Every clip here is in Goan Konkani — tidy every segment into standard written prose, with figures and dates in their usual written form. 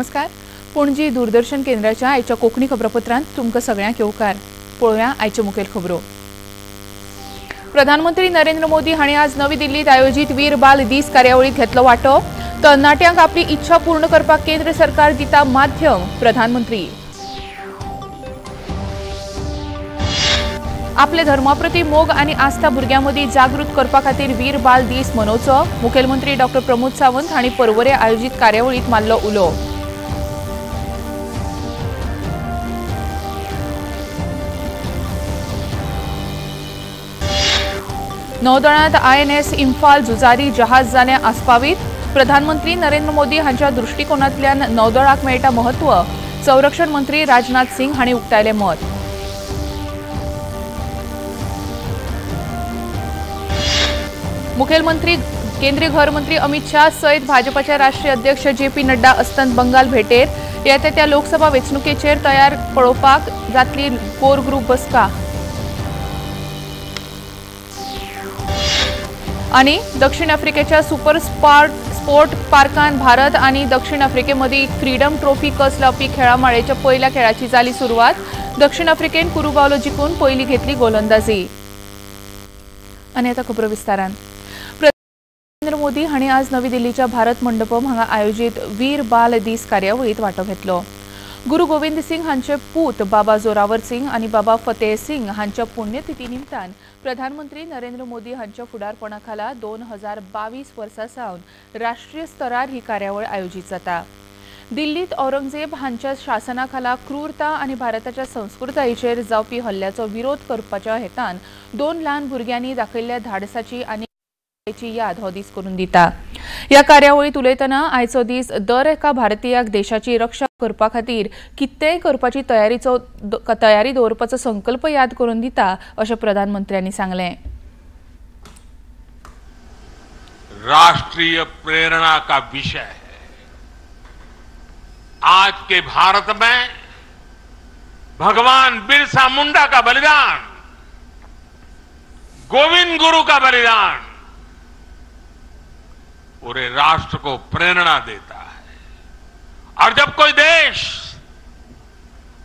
नमस्कार. पणजी दूरदर्शन केंद्राच्या आयच्या कोंकणी खबरापत्रांत तुमकां सगळ्यांक येवकार. पळोवया आयच्यो मुखेल खबरो. प्रधानमंत्री नरेंद्र मोदी हांणी आज नवी दिल्लीत आयोजीत वीर बाल दीस कार्यावळीत घेतलो वांटो. तरणाट्यांक आपली इच्छा पूर्ण करपाक केंद्र सरकार दिता माध्यम. प्रधानमंत्री आपले धर्माप्रती मोग आनी आस्था भुरग्यां मदीं जागृत करपा खातीर वीर बाल दीस मनोवचो. मुखेलमंत्री डॉ प्रमोद सावंत हांणी पर्वरे आयोजीत कार्यावळीत मारलो उलो. नौदळांत INS इम्फाल झुजारी जहाज जालें आस्पावीत. प्रधानमंत्री नरेंद्र मोदी हांच्या दृश्टिकोनांतल्यान नौदळाक मेळटा म्हत्व. संरक्षण मंत्री राजनाथ सिंग हांणी उक्तायलें मत. मुखेलमंत्री केंद्रीय घर मंत्री अमित शाह सयत भाजपाचे राष्ट्रीय अध्यक्ष जेपी नड्डा अस्तंत बंगाल भेटेर. येता त्या लोकसभा वेंचणुकेचेर तयार पळोवपाक जातली कोर ग्रुप बसका. आनी दक्षिण आफ्रिकेच्या सुपर स्पोर्ट पार्कान भारत आनी दक्षिण आफ्रिके मदीं फ्रीडम ट्रॉफी कस लावपी खेळा माळेच्या पयल्या खेळाची जाली सुरवात. दक्षिण आफ्रिकेन कुरुबावलो जिखून पयली घेतली गोलंदाजी. आनी आतां खबरो विस्तारान. नरेंद्र मोदी हांणी आज नवी दिल्लीच्या भारत मंडपम हांगा आयोजीत वीर बाल दीस कार्यावळीत वांटो घेतलो. गुरु गोविंद सिंग हांचे पूत बाबा जोरावर सिंग आनी बाबा फतेह सिंग हांच्या पुण्यतिथी निमतान प्रधानमंत्री नरेंद्र मोदी हांच्या फुडारपणा खाला 2022 वर्सा सावन राष्ट्रीय स्तरार ही कार्यावळ आयोजीत जाता. दिल्लीत औरंगजेब हांच्या शासनाखाला क्रूरता आनी भारताच्या संस्कृतायेचेर जावपी हल्ल्याचो विरोध करपाच्या हेतान दोन ल्हान भुरग्यांनी दाखयल्ल्या धाडसाची आनी याद हो दीस करून दिता. ह्या कार्यावळीत उलयतना आयचो दीस दर एका भारतीयाक देशाची रक्षा करपा खातीर कितेंय करपाची तयारी दवरपाचो संकल्प याद करून दिता अशें प्रधानमंत्र्यांनी सांगलें. राष्ट्रीय प्रेरणा का विषय है. आज के भारत में भगवान बिरसा मुंडा का बलिदान, गोविंद गुरु का बलिदान पूरे राष्ट्र को प्रेरणा देता है. और जब कोई देश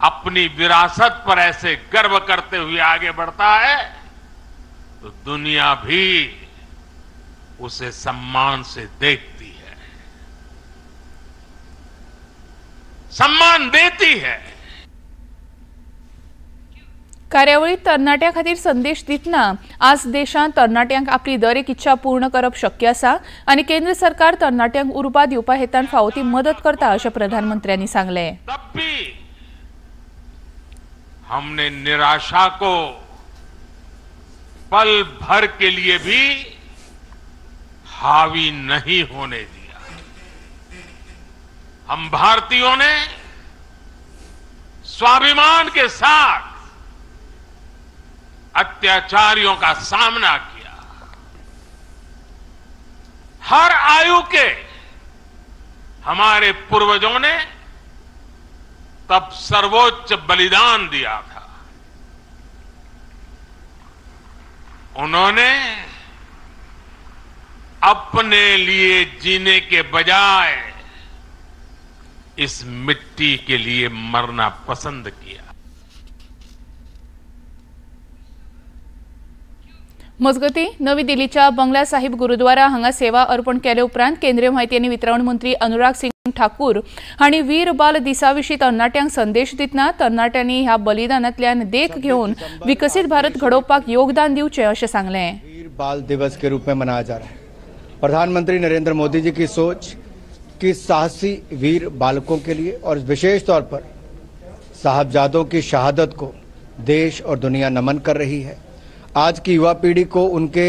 अपनी विरासत पर ऐसे गर्व करते हुए आगे बढ़ता है तो दुनिया भी उसे सम्मान से देखती है, सम्मान देती है. कार्यावळीत तरणाट्यां खातीर संदेश दितना आज देशांत तरणाट्यांक आपली दर एक इच्छा पूर्ण करप शक्य आसा आनी केंद्र सरकार तरणाट्यांक उर्बा दिवपा हेतान फावो ती मदत करता अशें प्रधानमंत्र्यांनी सांगलें. तब भी हमने निराशा को पल भर के लिए भी हावी नहीं होने दिया. हम भारतीयों ने स्वाभिमान के साथ अत्याचारियों का सामना किया. हर आयु के हमारे पूर्वजों ने तब सर्वोच्च बलिदान दिया था. उन्होंने अपने लिए जीने के बजाय इस मिट्टी के लिए मरना पसंद किया. मजगती नवी दिल्लीच्या बंगला साहिब गुरुद्वारा हांगा सेवा अर्पण केले उपरांत केंद्रीय माहिती आनी वितरावण मंत्री अनुराग सिंग ठाकूर हांणी वीर बाल दिसा विशीं तरणाट्यांक संदेश दितना तरणाट्यांनी ह्या बलिदानांतल्यान देख घेवन विकसीत भारत घडोवपाक योगदान दिवचें अशें सांगलें. वीर बाल दिवस के रूप में मनाया जा रहा है. प्रधानमंत्री नरेंद्र मोदी जी की सोच कि साहसी वीर बालकों के लिए और विशेष तौर पर साहबजादों की शहादत को देश और दुनिया नमन कर रही है. आज की युवा पीढ़ी को उनके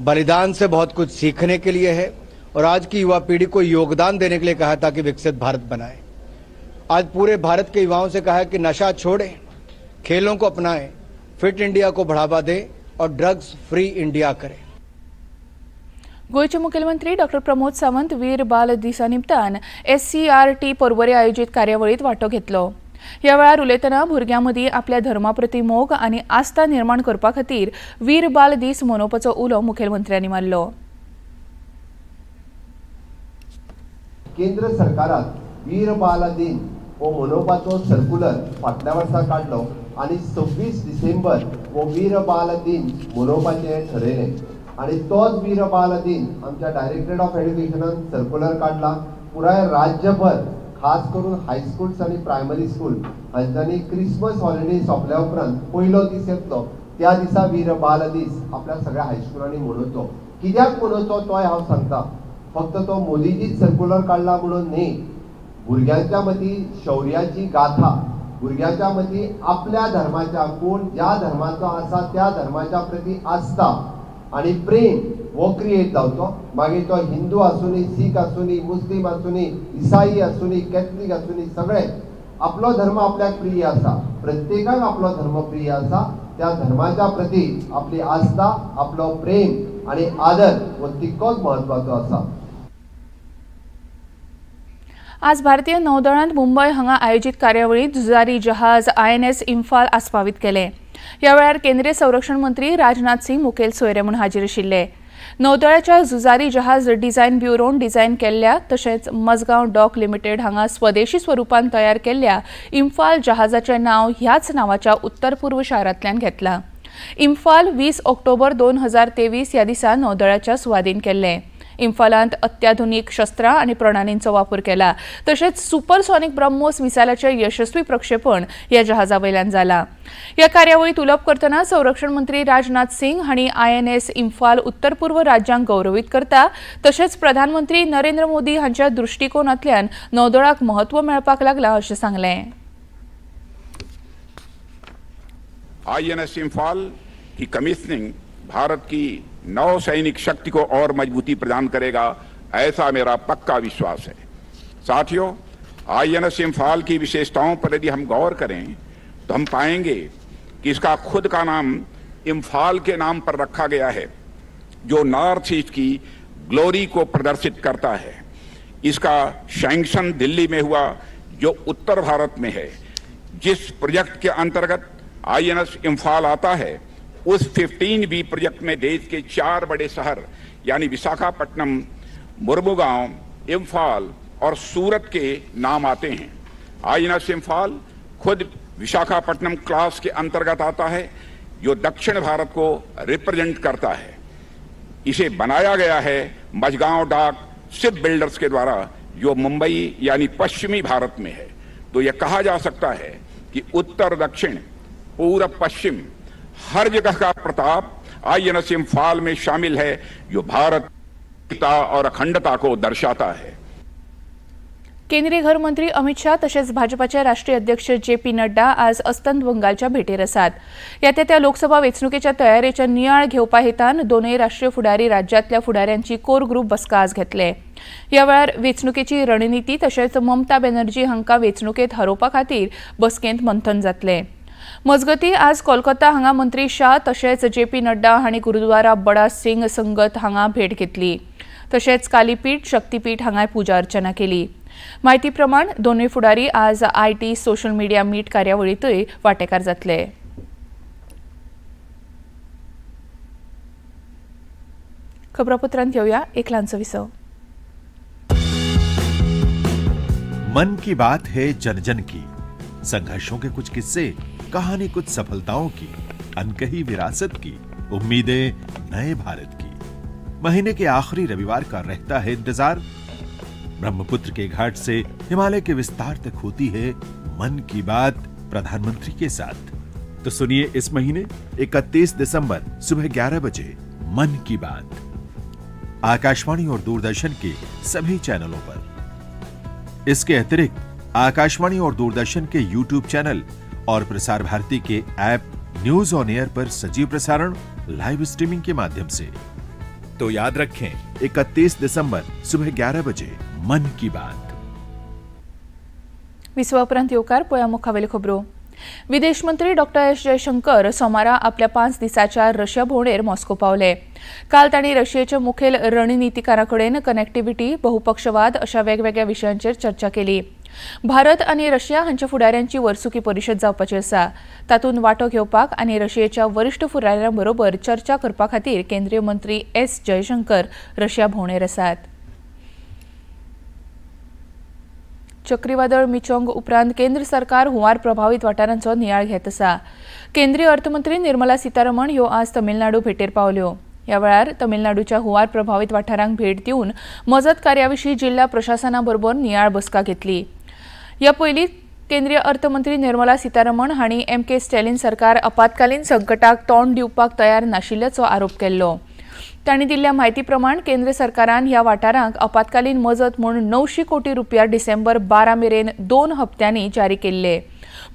बलिदान से बहुत कुछ सीखने के लिए है और आज की युवा पीढ़ी को योगदान देने के लिए कहा ताकि विकसित भारत बनाए. आज पूरे भारत के युवाओं से कहा है कि नशा छोड़ें, खेलों को अपनाएं, फिट इंडिया को बढ़ावा दें और ड्रग्स फ्री इंडिया करें. गोंयचे मुखेलमंत्री डॉ प्रमोद सावंत वीर बाल दिसा निमतान SCERT Porvorim आयोजीत कार्यावळीत वांटो घेतलो. ह्या वेळार उलयतना भुरग्यां मदीं आपल्या धर्मा प्रती मोग आनी आस्था निर्माण करपा खातीर वीर बाल दीस मनोवपाचो उलो मुखेलमंत्र्यांनी मारलो. केंद्र सरकारात वीर बाल दिन हो मनोवपाचो सर्कुलर फाटल्या वर्सा काडलो आनी 26 डिसेंबर हो वीर बाल दिन मनोवपाचें ठरयलें आनी तोच वीर बाल दिन आमच्या डायरेक्टरेट ऑफ एड्युकेशनान सर्कुलर काडला। पुराय राज्यभर खास करून हायस्कूल्स आनी प्रायमरी स्कूल हांच्यांनी क्रिसमस हॉलिडे सोंपल्या उपरांत पयलो दीस येतलो त्या दिसा वीर बाल दीस आपल्या सगळ्या हायस्कुलांनी मनोवचो। कित्याक मनोवचो तोय हांव सांगता। फक्त तो मोदीजीच सर्कुलर काडला म्हणून न्ही, भुरग्यांच्या मदीं शौर्याची गाथा, भुरग्यांच्या मदीं आपल्या धर्माच्या, कोण ज्या धर्माचो आसा त्या धर्माच्या प्रती आस्था आनी प्रेम हो क्रिएट जावचो। मागीर तो हिंदू आसूनी, सीख आसूनी, मुस्लीम आसूनी, इसाई आसूनी, कॅथलीक आसूनी, सगळे आपलो धर्म आपल्याक प्रिय आसा, प्रत्येकाक आपलो धर्म प्रिय आसा। त्या धर्माच्या प्रती आपली आस्था, आपलो प्रेम आनी आदर हो तितकोच म्हत्वाचो आसा। आज भारतीय नौदळांत मुंबय हांगा आयोजित कार्यावळीत झुजारी जहाज INS Imphal आस्पावीत केले। ह्या वेळार केंद्रीय संरक्षण मंत्री राजनाथ सिंग मुखेल सोयरे म्हूण हाजीर आशिल्ले। नौदळाच्या झुजारी जहाज डिझायन ब्युरोन डिझायन केल्ल्या तशेंच मजगांव डॉक लिमिटेड हांगा स्वदेशी स्वरुपान तयार केल्ल्या इम्फाल जहाजाचें नांव ह्याच नांवाच्या उत्तर पूर्व शारांतल्यान घेतलां। इम्फाल 20 ऑक्टोबर 2023 ह्या दिसा नौदळाच्या सुवादीन केल्लें। इम्फालांत अत्याधुनिक शस्त्रां आनी प्रणालींचो वापर केला तशेंच सुपरसॉनिक ब्रह्मोस मिसायलाचें यशस्वी प्रक्षेपण ह्या जहाजा वयल्यान जालां। ह्या कार्यावळींत उलोवप करतना संरक्षण मंत्री राजनाथ सिंग हांणी INS Imphal उत्तर पूर्व राज्यांक गौरवीत करता तशेंच प्रधानमंत्री नरेंद्र मोदी हांच्या दृश्टिकोनांतल्यान नौदळाक म्हत्व मेळपाक लागलां अशें सांगलें। INS Imphal की कमिश्निंग भारत की नौसैनिक शक्ति को और मजबूती प्रदान करेगा, ऐसा मेरा पक्का विश्वास है। साथियों, INS Imphal की विशेषताओं पर यदि हम गौर करें तो हम पाएंगे कि इसका खुद का नाम इम्फाल के नाम पर रखा गया है, जो नॉर्थ ईस्ट की ग्लोरी को प्रदर्शित करता है। इसका सैंक्शन दिल्ली में हुआ, जो उत्तर भारत में है। जिस प्रोजेक्ट के अंतर्गत INS Imphal आता है, उस 15B project में देश के 4 बड़े शहर यानी विशाखापट्टनम, मुर्मुगांव, इम्फाल और सूरत के नाम आते हैं। INS Imphal खुद विशाखापट्टनम क्लास के अंतर्गत आता है, जो दक्षिण भारत को रिप्रेजेंट करता है। इसे बनाया गया है मझगांव डाक शिप बिल्डर्स के द्वारा, जो मुंबई यानी पश्चिमी भारत में है। तो यह कहा जा सकता है कि उत्तर दक्षिण, पूरब पश्चिम, हर जगह का प्रताप INS Imphal में शामिल है, जो भारत एकता और अखंडता को दर्शाता है। केंद्रीय घर मंत्री अमित शाह तशेंच भाजपाचे राष्ट्रीय अध्यक्ष जे पी नड्डा आज अस्तंत बंगालच्या भेटेर आसात। येत्या त्या लोकसभा वेंचणुकेच्या तयारेच्या नियाळ घेवपा हेतान दोनूय राष्ट्रीय फुडारी राज्यांतल्या फुडाऱ्यांची कोर ग्रुप बसका आज घेतले। ह्या वेळार वेंचणुकेची रणनिती तशेंच ममता बॅनर्जी हांकां वेंचणुकेंत हरोवपा खातीर बसकेंत मंथन जातलें। मजगती आज कोलकाता हांगा मंत्री शाह तशेंच जे पी नड्डा हांणी गुरुद्वारा बडा सिंग संगत हांगा भेट घेतली तशेंच कालीपीठ शक्तीपीठ हांगाय पुजा अर्चना केली। म्हायती प्रमाण दोनूय फुडारी आज IT social media meet कार्यावळींतूय वांटेकार जातले। खबरापत्रांत घेवया एक ल्हानसो विसव। मन की बात है जन जन की, संघर्षों के कुछ किस्से, कहानी कुछ सफलताओं की, अनकही विरासत की, उम्मीदें नए भारत की। महीने के आखिरी रविवार का रहता है इंतजार। ब्रह्मपुत्र के घाट से हिमालय के विस्तार तक होती है मन की बात प्रधानमंत्री के साथ। तो सुनिए इस महीने 31 दिसंबर सुबह 11 बजे मन की बात, आकाशवाणी और दूरदर्शन के सभी चैनलों पर। इसके अतिरिक्त आकाशवाणी और दूरदर्शन के यूट्यूब चैनल और प्रसार भारती के ऐप न्यूज ऑन एयर पर सजीव प्रसारण लाइव स्ट्रीमिंग के माध्यम से। तो याद रखें 31 दिसंबर सुबह 11 बजे मन की बात। विसवा उपरांत येवकार पळया मुखावेल्यो खबरो। विदेश मंत्री डॉक्टर एस जयशंकर सोमारा आपल्या 5 दिसाच्या रशिया भोंवडेर मॉस्को पावले। काल तांणी रशियेच्या मुखेल रणनितीकारा कडेन कनेक्टिव्हिटी, बहुपक्षवाद अशा वेगवेगळ्या विशयांचेर चर्चा केली। भारत आनी रशिया हांच्या फुडाऱ्यांची वर्सुकी परिशद जावपाची आसा। तातूंत वांटो घेवपाक आनी रशियेच्या वरिश्ठ फुडाऱ्यां बरोबर चर्चा करपा खातीर केंद्रीय मंत्री एस जयशंकर रशिया भोंवडेर आसात। चक्रीवादळ मिचोंग उपरांत केंद्र सरकार हुंवार प्रभावित वाठारांचो नियाळ घेत आसा. केंद्रीय अर्थमंत्री निर्मला सीतारमण ह्यो आज तमिळनाडू भेटेर पावल्यो. ह्या वेळार तमिळनाडूच्या हुंवार प्रभावित वाठारांक भेट दिवन मजत कार्याविशीं जिल्हा प्रशासना बरोबर नियाळ बसका घेतली. ह्या पयलीं केंद्रीय अर्थमंत्री निर्मला सीतारमण हांणी एम के स्टॅलिन सरकार आपत्कालीन संकटाक तोंड दिवपाक तयार नाशिल्ल्याचो आरोप केल्लो. तांणी दिल्ल्या म्हायती प्रमाण केंद्र सरकारान ह्या वाठारांक आपत्कालीन मजत म्हूण 900 कोटी रुपया डिसेंबर 12 मेरेन 2 हप्त्यांनी जारी केल्ले.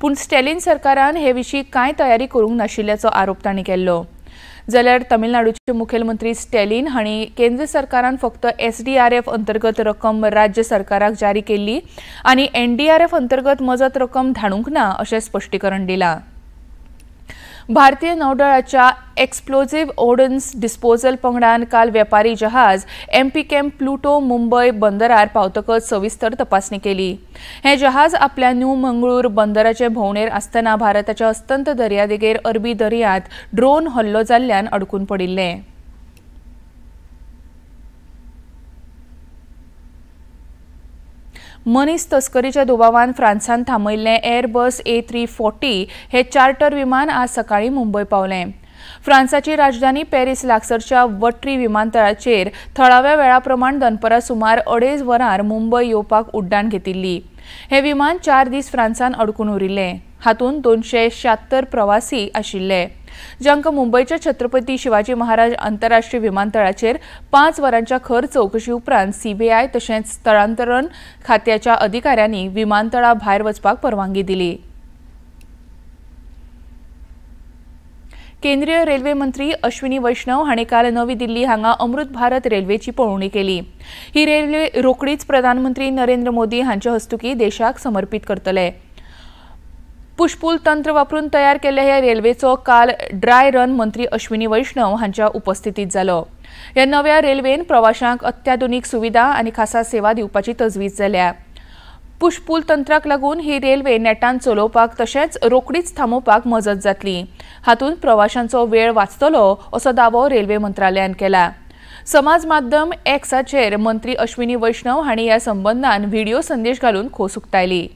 पूण स्टॅलिन सरकारान हे विशीं कांय तयारी करूंक नाशिल्ल्याचो आरोप तांणी केल्लो. जाल्यार तमिळनाडूचे मुखेलमंत्री स्टॅलिन हांणी केंद्र सरकारान फक्त एसडीआरएफ अंतर्गत रक्कम राज्य सरकाराक जारी केल्ली आनी एनडीआरएफ अंतर्गत मजत रक्कम धाडूंक ना अशें स्पश्टीकरण दिलां. भारतीय नौदळाच्या एक्सप्लोजिव्ह ऑर्डन्स डिस्पोजल पंगडान काल वेपारी जहाज एमपी कॅम्प प्लुटो मुंबय बंदरार पावतकच सविस्तर तपासणी केली. हें जहाज आपल्या न्यू मंगळूर बंदराचे भोंवडेर आसतना भारताच्या अस्तंत दर्यादेगेर अरबी दर्यांत ड्रोन हल्लो जाल्ल्यान अडकून पडिल्लें. मनीस तस्करीच्या दुबावान फ्रांसान थांबयिल्लें एअरबस A340 हे चार्टर विमान आज सकाळीं मुंबय पावलें. फ्रांसाची राजधानी पॅरीस लागसरच्या वट्री विमानतळाचेर थळाव्या वेळा प्रमाण दनपरां सुमार 2.5 वरांर मुंबय येवपाक उड्डाण घेतिल्ली. हें विमान 4 दीस फ्रांसान अडकून उरिल्लें. हातूंत 276 प्रवासी आशिल्ले, जांकां मुंबयच्या छत्रपती शिवाजी महाराज आंतरराष्ट्रीय विमानतळाचेर 5 वरांच्या खर चवकशी उपरांत सीबीआय तशेंच स्थलांतरण खात्याच्या अधिकाऱ्यांनी विमानतळा भायर वचपाक परवानगी दिली. केंद्रीय रेल्वे मंत्री अश्विनी वैष्णव हांणी काल नवी दिल्ली हांगा अमृत भारत रेल्वेची पळोवणी केली. ही रेल्वे रोखडीच प्रधानमंत्री नरेंद्र मोदी हांचे हस्तुकीं देशाक समर्पित करतले. पुशपूल तंत्र वापरून तयार केल्ल्या ह्या रेल्वेचो काल ड्राय रन मंत्री अश्विनी वैष्णव हांच्या उपस्थितीत जालो. ह्या नव्या रेल्वेन प्रवाशांक अत्याधुनिक सुविधा आनी खासा सेवा दिवपाची तजवीज जाल्या. पुशपूल तंत्राक लागून ही रेल्वे नेटान चलोवपाक तशेंच रोखडीच थांबोवपाक मजत जातली. हातूंत प्रवाशांचो वेळ वाचतलो असो दावो रेल्वे मंत्रालयान केला. समाज माध्यम एक्साचेर मंत्री अश्विनी वैष्णव हांणी ह्या संबंदान व्हिडिओ संदेश घालून खोस उक्तायली.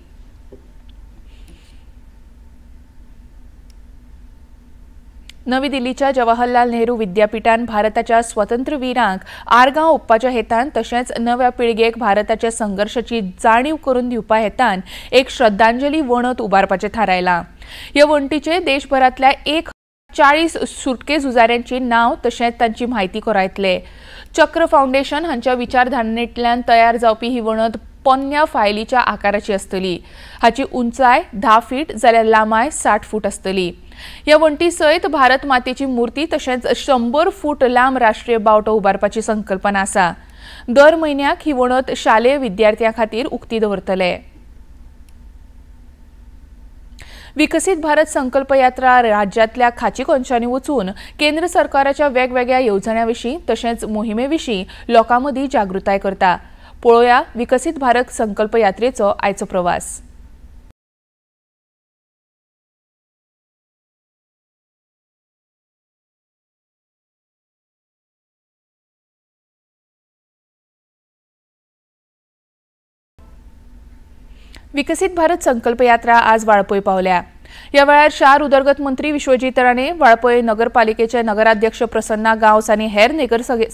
नवी दिल्लीच्या जवाहरलाल नेहरू विद्यापीठान भारताच्या स्वतंत्रवीरांक आर्गां ओंपपाच्या हेतान तशेंच नव्या पिळगेक भारताच्या संघर्शाची जाणीव करून दिवपा हेतान एक श्रद्धांजली वणत उबारपाचें थारायलां. ह्या वण्टीचेर देशभरांतल्या 140 सुटके झुजाऱ्यांची नांव तशेंच तांची म्हायती कोरायतले. चक्र फावंडेशन हांच्या विचारधारणेंतल्यान तयार जावपी ही वणत पोन्न्या फायलीच्या आकाराची आसतली. हाची उंचाय 10 फीट जाल्यार लांबाय 60 फूट आसतली. ह्या वण्टी सयत भारत मातेची मूर्ती तशेंच 100 फूट लांब राष्ट्रीय बावटो उबारपाची संकल्पना आसा. दर म्हयन्याक ही वणत शालेय विद्यार्थ्यां खातीर उक्ती दवरतले. विकसीत भारत संकल्प यात्रा राज्यांतल्या खाची कोनशांनी वचून केंद्र सरकाराच्या वेगवेगळ्या येवजण्यां विशीं तशेंच मोहिमे विशीं लोकां मदीं जागृताय करता. पळोवया विकसीत भारत संकल्प यात्रेचो आयचो प्रवास. विकसीत भारत संकल्प यात्रा आज वाळपय पावल्या. ह्या वेळार शार उदरगत मंत्री विश्वजीत राणे, वाळपय नगरपालिकेचे नगराध्यक्ष प्रसन्ना गांवस आनी हेर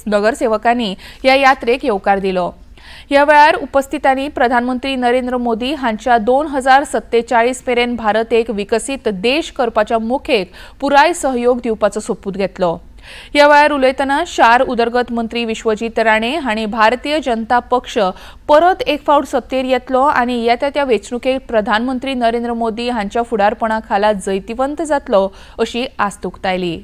नगरसेवकांनी ह्या यात्रेक येवकार दिलो. ह्या वेळार उपस्थितांनी प्रधानमंत्री नरेंद्र मोदी हांच्या 2047 मेरेन भारत एक विकसीत देश करपाच्या मोखेक पुराय सहयोग दिवपाचो सोपूत घेतलो. ह्या वेळार उलयतना शार उदरगत मंत्री विश्वजीत राणे हांणी भारतीय जनता पक्ष परत एक फावट सत्तेर येतलो आनी येता त्या वेंचणुकेक प्रधानमंत्री नरेंद्र मोदी हांच्या फुडारपणा खाला जैतिवंत जातलो अशी आस्त उक्तायली.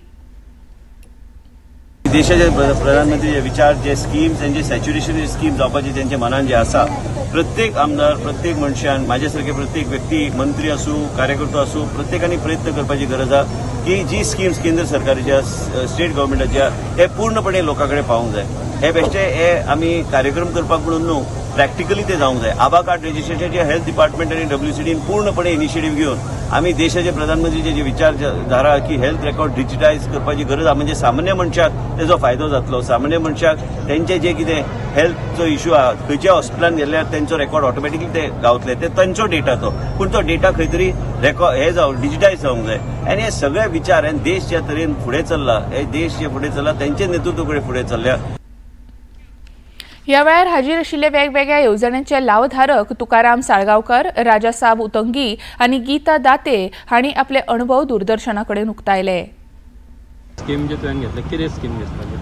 देशाचे प्रधानमंत्री जे विचार, जे स्किम्स आनी जे सॅच्युरेशन स्कीम जावपाचे त्यांच्या मनान जे आसा, प्रत्येक आमदार, प्रत्येक मनशान, माझ्या सारखे प्रत्येक व्यक्ती, मंत्री आसूं, कार्यकर्तो आसूं, प्रत्येकाने प्रयत्न करपाची गरज आसा की जी स्किम्स केंद्र सरकाराच्या, स्टेट गव्हर्मेंटाच्या हे पूर्णपणे लोकां कडेन पावूंक जाय. हे बेश्टे हे आमी कार्यक्रम करपाक म्हणून न्हू, प्रॅक्टिकली ते जावंक जाय. आभा कार्ड रजिस्ट्रेशनाचे हेल्थ डिपार्टमेंट आनी डब्ल्यूसीडीन पूर्णपणे इनिशिएटीव घेवन आमी देशाचे प्रधानमंत्रीचे जे विचारधारा की हेल्थ रेकॉर्ड डिजिटायज करपाची गरज आसा, म्हणजे सामान्य मनशाक तेजो फायदो जातलो, सामान्य मनशाक तेंचे जे कितें हेल्थचो इशू आहा, खंयच्या हॉस्पिटलान गेल्यार तेंचो रेकॉर्ड ऑटोमॅटिकली ते गावतले, ते तेंचो डेटा तो, पूण तो डेटा खंय तरी रेकॉर्ड हे जावं डिजिटायज जावंक जाय. आनी हे सगळे विचार आनी देश ज्या तरेन फुडें चल्ला, हे देश जे फुडें चल्ला तेंचे नेतृत्व कडेन फुडें चल्ल्या. ह्या वेळार हाजीर आशिल्ले वेगवेगळ्या येवजण्यांचे लावधारक तुकाराम साळगांवकर, राजासाब उतंगी आनी गीता दाते हांणी आपले अणभव दूरदर्शना कडेन उक्तायले. स्कीम जे तुवें घेतले, कितें स्कीम घेतली?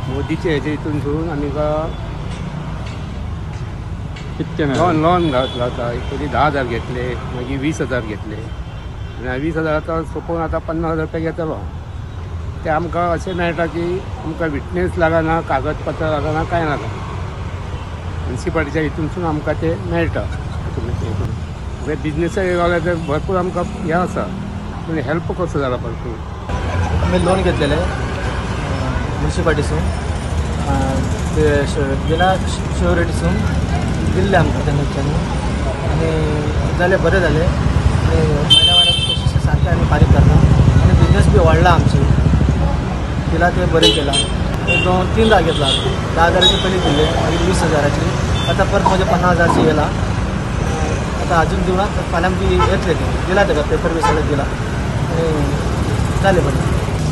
मोदीचे हेजे हितून सोडून आमकां कितके लोन घातला, पयलीं 10,000 घेतले, मागीर 20,000 घेतले, आनी 20,000 आतां सोंपोवन आतां 50,000 रुपया घेतलो. ते आमकां अशें मेळटा की आमकां विटनेस लागना, कागदपत्रां लागना, कांय लागना, म्युनिसिपालिटीच्या हितूनसून आमकां ते मेळटा. बिजनेसा गावल्यार ते भरपूर आमकां हें आसा, पूण हेल्प कसो जाला भरपूर. आमी लोन घेतलेले म्युनिसिपालिटीसून, ते बिना श्युरिटीसून दिल्ले आमकां तेन्नाच्यानी, आनी जालें बरें जालें. आनी म्हयन्या म्हयन्याक पयशे सारके आमी फारीक करता आनी बिजनेस बी वाडला आमची, तिला ते बरें केलां. 2-3 लाख घेतला, 10,000 पयलीं दिल्ले, मागीर 20,000, आतां परत म्हजे 50,000 येयला. आतां अजून दिवना, फाल्यां येतले ते दिला ताका पेपर बी सगळें दिला आनी जालें बरें.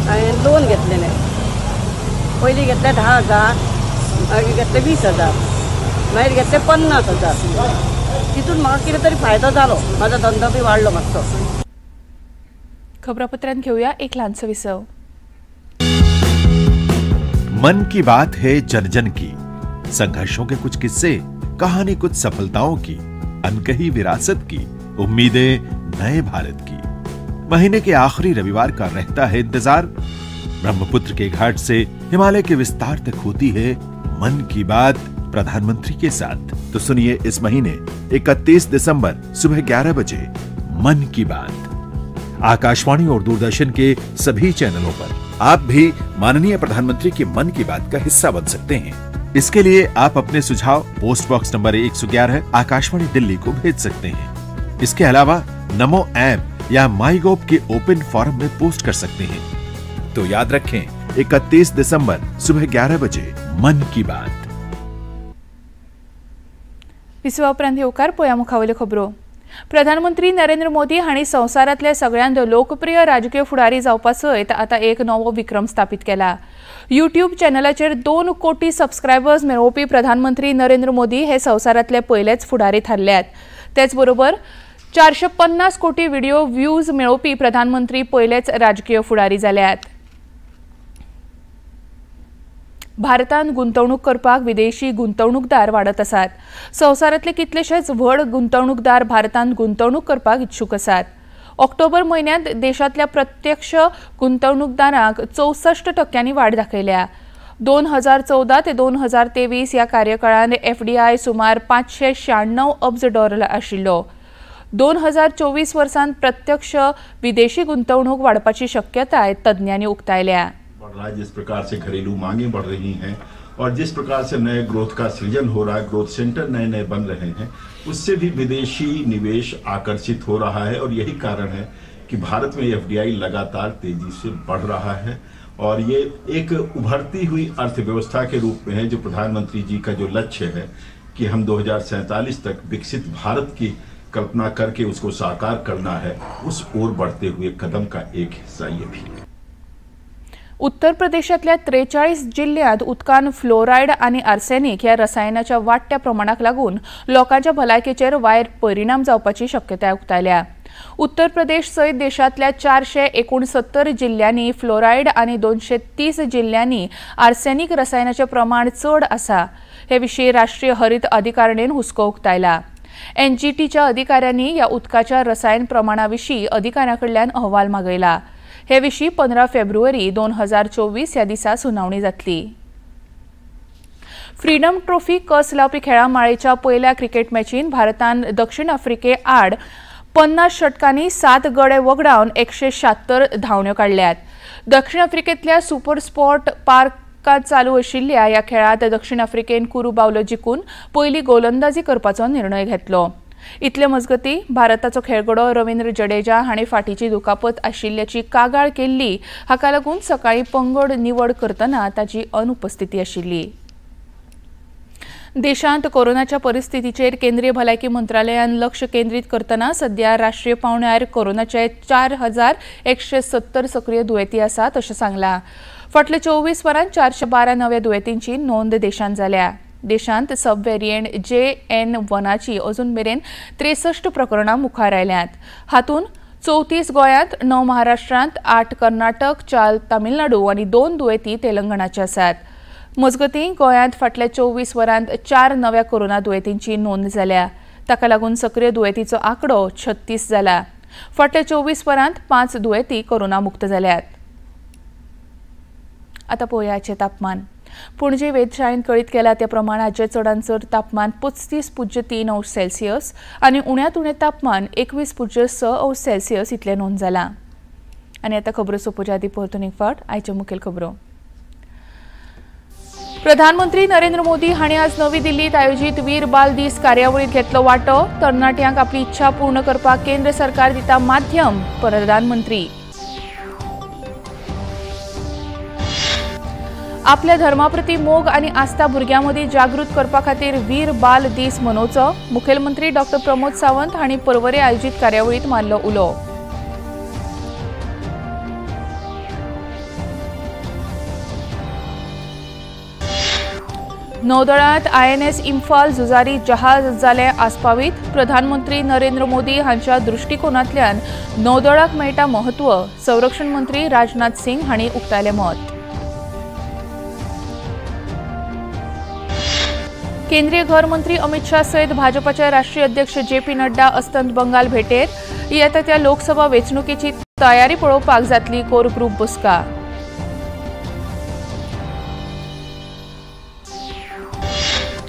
हांवें लोन घेतलेलें, पयलीं घेतलें 10,000, मागीर घेतलें 20,000, मागीर घेतलें 50,000. तितून म्हाका कितें तरी फायदो जालो, म्हाजो धंदो बी वाडलो मातसो. खबरापत्रांत घेवया एक ल्हानसो विसव. मन की बात है जन जन की, संघर्षों के कुछ किस्से, कहानी कुछ सफलताओं की, अनकही विरासत की, उम्मीदें नए भारत की. महीने के आखिरी रविवार का रहता है इंतजार. ब्रह्मपुत्र के घाट से हिमालय के विस्तार तक होती है मन की बात प्रधानमंत्री के साथ. तो सुनिए इस महीने 31 दिसंबर सुबह 11 बजे मन की बात, आकाशवाणी और दूरदर्शन के सभी चैनलों पर. आप भी माननीय प्रधानमंत्री की मन की बात का हिस्सा बन सकते हैं. इसके लिए आप अपने सुझाव post box number 111 Akashvani Delhi को भेज सकते हैं. इसके अलावा नमो ऐप या माईगोव के ओपन फोरम में पोस्ट कर सकते हैं. तो याद रखें 31 दिसंबर सुबह 11 बजे मन की बात. विसवा उपरांत येवकार पळया मुखावयल्यो खबरो. प्रधानमंत्री नरेंद्र मोदी हांणी संवसारांतल्या सगळ्यांत लोकप्रिय राजकीय फुडारी जावपा सयत आतां एक नवो विक्रम स्थापीत केला. यूट्यूब चॅनलाचेर 2 कोटी सबस्क्रायबर्स मेळोवपी प्रधानमंत्री नरेंद्र मोदी हे संवसारांतले पयलेच फुडारी थारल्यात. तेच बरोबर 450 कोटी व्हिडिओ व्ह्यूज मेळोवपी प्रधानमंत्री पयलेच राजकीय फुडारी जाल्यात. भारतांत गुंतवणूक करपाक विदेशी गुंतवणूकदार वाडत आसात. संवसारांतले कितलेशेच व्हड गुंतवणूकदार भारतांत गुंतवणूक करपाक इच्छूक आसात. ऑक्टोबर म्हयन्यांत देशांतल्या प्रत्यक्ष गुंतवणूकदारांक 64% वाड दाखयल्या. 2014 ते 2023 ह्या कार्यकाळांत एफडीआय सुमार 596 अब्ज डॉलर आशिल्लो. 2024 वर्सांत प्रत्यक्ष विदेशी गुंतवणूक वाडपाची शक्यताय तज्ञांनी उक्तायल्या. बढ़ रहा है, जिस प्रकार से घरेलू मांगें बढ़ रही हैं और जिस प्रकार से नए ग्रोथ का सृजन हो रहा है, ग्रोथ सेंटर नए नए बन रहे हैं, उससे भी विदेशी निवेश आकर्षित हो रहा है. और यही कारण है कि भारत में एफडीआई लगातार तेजी से बढ़ रहा है और ये एक उभरती हुई अर्थव्यवस्था के रूप में है. जो प्रधानमंत्री जी का जो लक्ष्य है कि हम 2047 तक विकसित भारत की कल्पना करके उसको साकार करना है, उस ओर बढ़ते हुए कदम का एक हिस्सा ये भी है. उत्तर प्रदेशांतल्या 43 जिल्ल्यांत उदकान फ्लोरायड आनी आर्सेनिक ह्या रसायनाच्या वाडट्या प्रमाणाक लागून लोकांच्या भलायकेचेर वायट परिणाम जावपाची शक्यताय उक्तायल्या. उत्तर प्रदेश सयत देशांतल्या 469 जिल्ल्यांनी फ्लोरायड आनी 230 जिल्ल्यांनी आर्सेनिक रसायनाचें प्रमाण चड आसा. हे विशीं राष्ट्रीय हरित अधिकारणेन हुस्को उक्तायला. एनजीटीच्या अधिकाऱ्यांनी ह्या उदकाच्या रसायन प्रमाणा विशीं अधिकाऱ्यां कडल्यान अहवाल मागयला. हे विशीं 15 फेब्रुवारी 2024 ह्या दिसा सुनावणी जातली. फ्रीडम ट्रॉफी कस लावपी खेळां माळेच्या पयल्या क्रिकेट मॅचीन भारतान दक्षिण आफ्रिके आड 50 षटकांनी 7 गडे वगडावन 176 धांवण्यो काडल्यात. दक्षिण आफ्रिकेंतल्या सुपर स्पोर्ट पार्कांत चालू आशिल्ल्या ह्या खेळांत दक्षिण आफ्रिकेन कुरू बावलो जिखून पयली गोलंदाजी करपाचो निर्णय घेतलो. इतले मजगती भारताचो खेळगडो रवींद्र जडेजा हाणें फाटीची दुखापत आशिल्ल्याची कागाळ केल्ली. हाका लागून सकाळीं पंगड निवड करतना ताची अनुपस्थिती आशिल्ली. देशांत कोरोनाच्या परिस्थितीचेर केंद्रीय भलायकी मंत्रालयान लक्ष केंद्रीत करतना सध्या राष्ट्रीय पांवड्यार कोरोनाचे 4170 सक्रीय दुयेंती आसात अशें सांगलां. फाटल्या 24 वरांत 412 नव्या दुयेंतींची नोंद देशांत जाल्या. देशांत सब वेरियंट JN1ची अजून मेरेन 63 प्रकरणां मुखार आयल्यांत. हातूंत 34 गोंयांत, 9 महाराष्ट्रांत, 8 कर्नाटक, 4 तामिळनाडू आनी 2 दुयेंती तेलंगणाचे आसात. मजगतीं गोंयांत फाटल्या 24 वरांत 4 नव्या कोरोना दुयेंतींची नोंद जाल्या. ताका लागून सक्रीय दुयेंतीचो आंकडो 36 जाला. फाटल्या 24 वरांत 5 दुयेंती कोरोना मुक्त जाल्यात. आतां पळोवया आजचें तापमान. पणजे वेधशाळेन कळीत केला त्या प्रमाण आजचें चडांत चड तापमान 35.3 अंश सेल्सियस आनी उण्यांत उणें तापमान 21.6 अंश सेल्सियस इतलें नोंद जालां. आनी आतां खबरो सोंपोवच्या आदीं परतून एक फावट आयच्यो मुखेल खबरो. प्रधानमंत्री नरेंद्र मोदी हांणी आज नवी दिल्लीत आयोजीत वीर बाल दीस कार्यावळींत घेतलो वांटो. तरणाट्यांक आपली इच्छा पूर्ण करपाक केंद्र सरकार दिता माध्यम, प्रधानमंत्री. आपल्या धर्माप्रती मोग आनी आस्था भुरग्यां मदीं जागृत करपा खातीर वीर बाल दीस मनोवचो, मुखेलमंत्री डॉ प्रमोद सावंत हांणी पर्वरे आयोजीत कार्यावळींत मारलो उलो. नौदळांत INS इम्फाल झुजारी जहाज जालें आस्पावीत. प्रधानमंत्री नरेंद्र मोदी हांच्या दृश्टिकोनांतल्यान नौदळाक मेळटा म्हत्व, संरक्षण मंत्री राजनाथ सिंग हांणी उक्तायलें मत. केंद्रीय घर मंत्री अमित शाह सयत भाजपाचे राष्ट्रीय अध्यक्ष जेपी नड्डा अस्तंत बंगाल भेटेर. येता त्या लोकसभा वेंचणुकेची तयारी पळोवपाक जातली कोर ग्रुप बसका.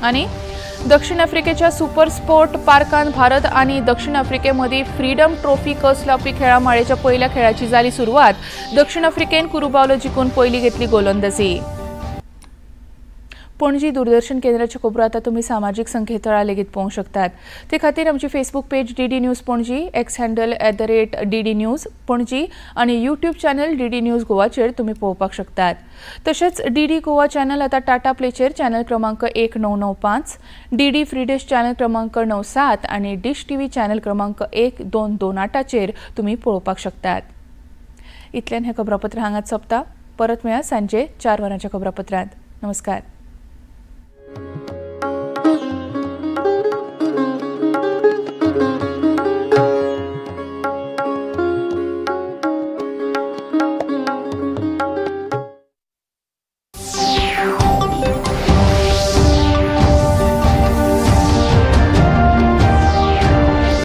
आनी दक्षिण आफ्रिकेच्या सुपर स्पोर्ट पार्कान भारत आनी दक्षिण आफ्रिके मदीं फ्रीडम ट्रॉफी कस लावपी खेळां माळेच्या पयल्या खेळाची जाली सुरवात. दक्षिण आफ्रिकेन कुरुबावलो जिखून पयली घेतली गोलंदाजी. पणजी दूरदर्शन केंद्राच्यो खबरो आतां तुमी सामाजीक संकेतथळां लेगीत पळोवंक शकतात. ते खातीर आमची Facebook page DD news Panaji, X handle @DD News Panaji आनी यूट्यूब चॅनल DD news गोवाचेर तुमी पळोवपाक शकतात. तशेंच DD Goa channel आतां टाटा प्लेचेर चॅनल क्रमांक 1995, DD free dish channel क्रमांक 97 आनी डिश टीव्ही चॅनल क्रमांक 1228चेर तुमी पळोवपाक शकतात. इतल्यान हें खबरापत्र हांगाच सोंपता. परत मेळया सांजे 4 वरांच्या खबरापत्रांत. नमस्कार.